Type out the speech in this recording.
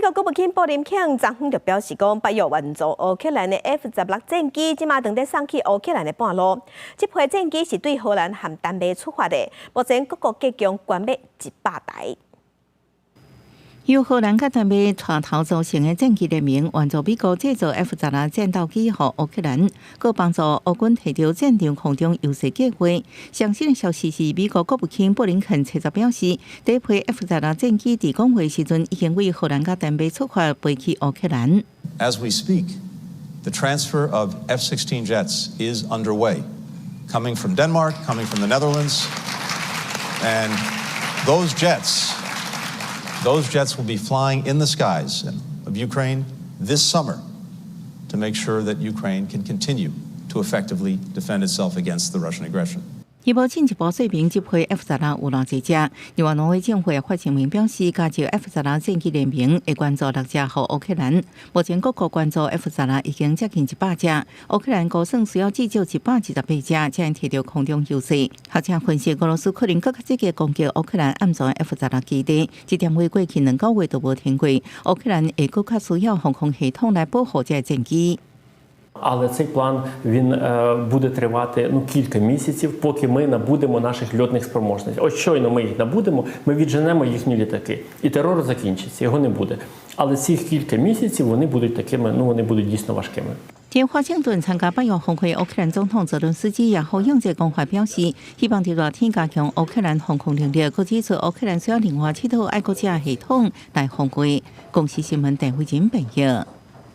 國國務卿布林肯昨昏就表示講，北約援助烏克蘭的 F 十六戰機，這馬正佇送去烏克蘭的半路。這批戰機是對荷蘭和丹麥出發的，目前各國計共捐欲100台。由荷蘭佮丹麥帶頭組成的戰機聯盟，援助美國製造 F 十六戰鬥機予烏克蘭，閣幫助烏軍提著戰場空中優勢計劃。上新的消息是，美國國務卿布林肯初十表示，第一批 F 十六戰機佇講話時陣已經對荷蘭佮丹麥出發，飛去烏克蘭。 As we speak, the transfer of F-16 jets is underway, coming from Denmark, coming from the Netherlands, and those jets will be flying in the skies of Ukraine this summer to make sure that Ukraine can continue to effectively defend itself against the Russian aggression. 伊無進一步說明這批 F 十六有偌濟隻。另外，挪威政府發聲明表示，加入 F 十六戰機聯盟會捐助六隻予烏克蘭。目前各國捐助 F 十六已經接近100隻，烏克蘭估算需要至少128隻，才會提著空中優勢。學者分析，俄羅斯可能閣較積極攻擊烏克蘭暗藏 F 十六基地，這點為過去2個月都無停過。烏克蘭會閣較需要防空系統來保護這个戰機。 Але цей план він буде тривати, ну, кілька місяців, поки ми набудемо наших льотних спроможностей. От щойно ми їх набудемо, ми відженемо їхні літаки, і терор закінчиться, його не буде. Але ці кілька місяців вони будуть такими, ну, вони будуть дійсно важкими. 佇華盛頓參加北約峰會，烏克蘭總統澤倫斯基也呼應這講法，表示希望佇熱天加強烏克蘭防空能力，閣指出烏克蘭需要另外七套愛國者系統來防衛。公視新聞鄧慧珍報導。